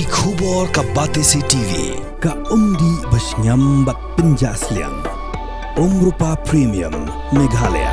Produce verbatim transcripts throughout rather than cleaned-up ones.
Khubor ka Batesi T V, ka umdih ba shngiam bad pynjah sliang. Umrupa Premium, Meghalaya.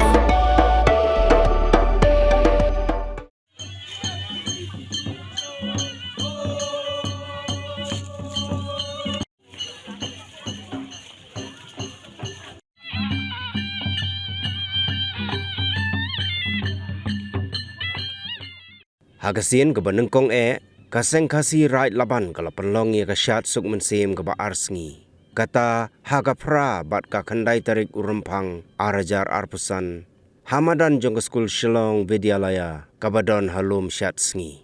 Ha ka sien kaba nyngkong eh, ka Seng Khasi Raid Laban ka la pynlong ïa ka shad suk mynsiem kaba ar sngi. Kata, ha ka phra bad ka khyndai tarik u Rymphang, ar hajar arphew san. Ha madan jong ka skul Shillong Vidyalaya, kaba don ha Lumshad Sngi.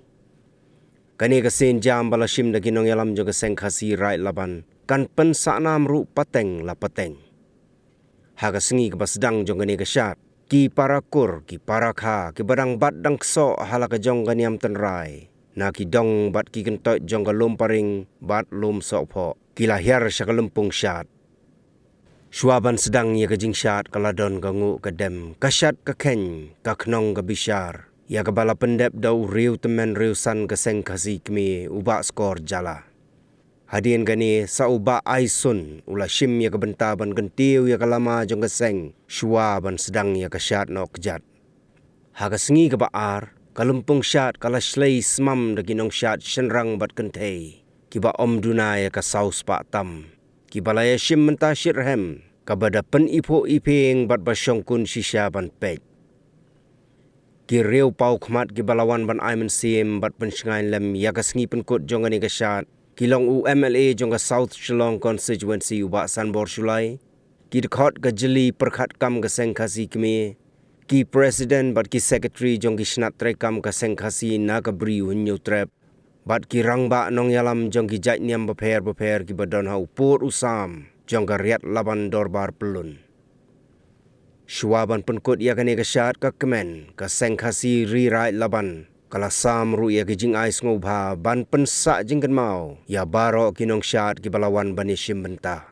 Kane ka sienjam ba la shim da ki nongïalam jong ka Seng Khasi Raid Laban, kan pynsahnam ruh pateng la pateng. Ha ka sngi kaba sdang jong kane ka shad, ki para kur, ki para kha, kiba dang bat dang ksoh ha la ka jong ka niam tynrai, na ki dong bad ki kyntoit jong ka Lumparing bad Lumsohphoh, ki la hiar sha ka lympung shad. Shuwa ban sdang ïa ka jingshad ka la don ka nguh ka dem, ka shad ka kheiñ, ka khnong ka bishar, ïa kaba la pyndep da u riew tymmen riew san ka Seng Khasi Kmie, u Bah Skor Jala. Hadien kane, sa u Bah Aisun u la shim ïa ka bynta ban kyntiew ïa ka lama jong ka seng, shuwa ban sdang ïa ka shad noh kjat. Ha ka sngi kaba ar, ka lympung shad ka la shlei smam da ki nongshad shynrang bad kynthei, kiba ym duna ïa ka saw spah tam, kiba la ïa shim mynta shitrhem, kaba da pyniphuh iphieng bad ba shongkun shisha ban peit. Ki riew paw khmat kiba la wan ban ai mynsiem bad pynshngaiñ lem ïa ka sngi pynkut jong kane ka shad, ki long u M L A jong ka South Shillong Constituency u Bah Sanbor Shullai, ki dkhot ka jylliew pyrkhat kam ka Seng Khasi Kmie, ki president bad ki secretary jong ki shnat treikam ka Seng Khasi na ka Bri u Hynñiewtrep, bad ki rangbah nongïalam jong ki jait niam bapher bapher kiba don ha u pud u sam jong ka Riat Laban Dorbar Pyllun. Shuwa ban pynkut ïa kane ka shad ka kmen, ka Seng Khasi Ri Raid Laban ka la sam ruh ïa ki jingai sngewbha ban pynsah jingkynmaw ïa baroh ki nongshad kiba la wan ban ïa shim bynta.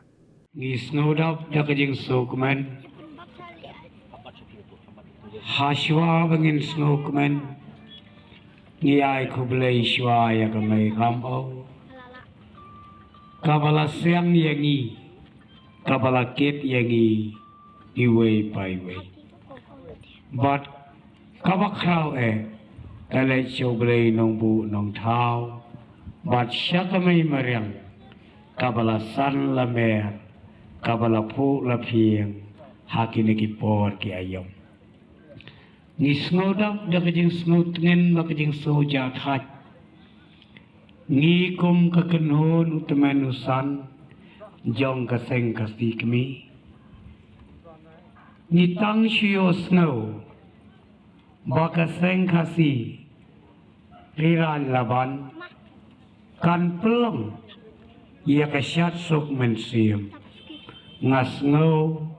Ngi sngewdap da ka jingsngewkmen. Ha shuwa ba ngin sngewkmen, ngi ai khublei shuwa ïa ka Mei Ramew, kaba la seng ïa ngi, kaba la kit ïa ngi iwei pa iwei. Bad kaba khraw eh, ka leit sha u Blei Nongbuh Nongthaw, bad sha ka Mei Mariang, kaba la san la mer, kaba la phuh la phieng ha kine ki por ki aïom. Ngi sngewdap da ka jingsngewtngen bad ka jingsngewjahthait. Ngi kum ka kynhun u tymmen u san jong ka Seng Khasi Kmie, ngi tang shu ïohsngew ba ka Seng Khasi Ri Raid Laban kan pynlong ïa ka shad suk mynsiem. Nga sngew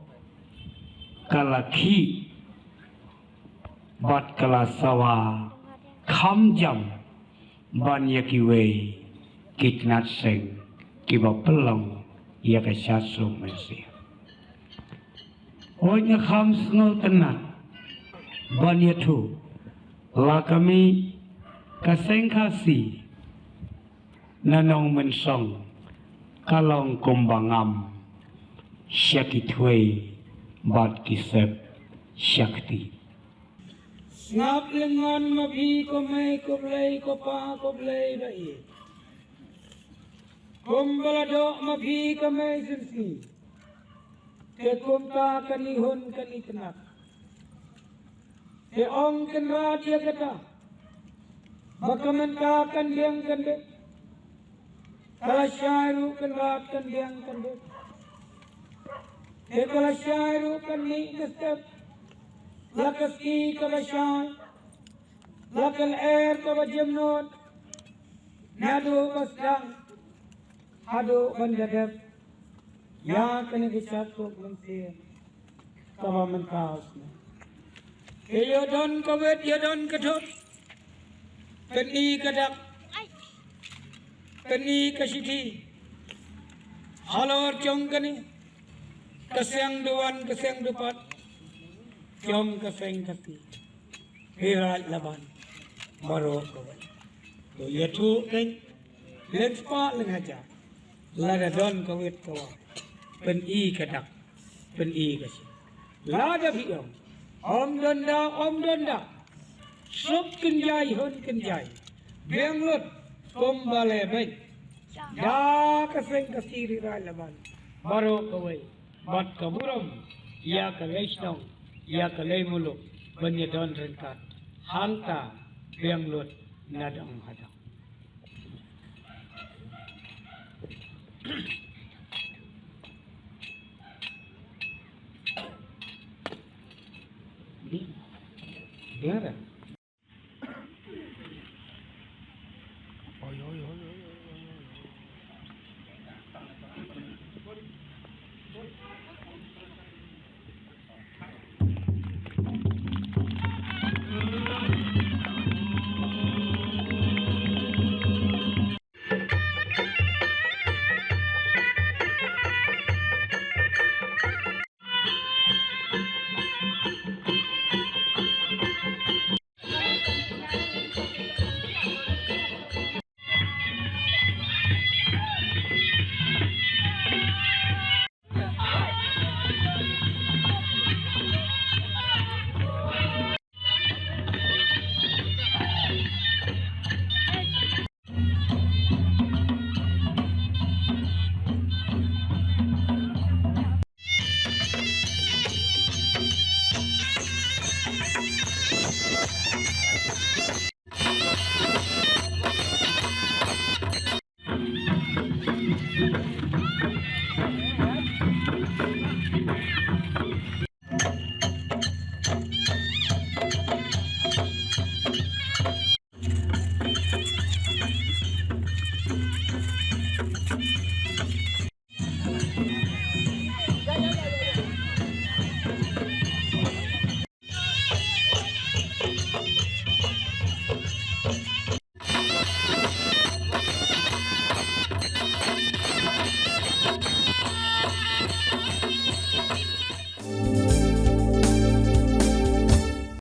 ka la khih bad ka la sawa kham jam ban ïa kiwei ki tnat seng kiba pynlong ïa ka shad suk mynsiem. Hooid, nga kham sngewtynnat ban ïathuh, la ka mih ka Seng Khasi na Nongmynsong ka long kumba ngam sha ki thwei bad ki sep sha kti. Sngap lyngngoh ma phi ko mei ko Blei ko pa ko Blei ba ïeit. Kumba la doh ma phi ka Mei Shynsngi, te kumta kan ïehun kan ïatynnat. Te ong Kynrad ïa kata, ba ka mynta kan biang kan bit, ka lashai ruh Kynrad kan biang kan bit. Te ka lashai ruh kan mih ka step, la ka sngi kaba shai, la ka lyer kaba jemnud, naduh ba sdang haduh ban da dep ïa kane ka shad suk mynsiem kaba mynta u snem. Te ïa don ka wit, ïa don ka thup, kane ka dak, kane ka shithi, halor jong kane ka seng duwan ka seng dupat jong ka Seng Khasi Ri Raid Laban baroh kawei. To ïathuh kein Leng spah leng hajar. Lada don ka wit ka wa, pyni ka dak, pyni ka shi. Lada phi ong, om don da, om don da, suk kynjai hun kynjai, biang lut kum ba leh beit. Da ka seng ka siri rai laban baroh kawei, bad ka burom ïa ka lei shnong, ïa ka lei muluk, ban ïa don ryngkat hangta, biang lut na dong hadong.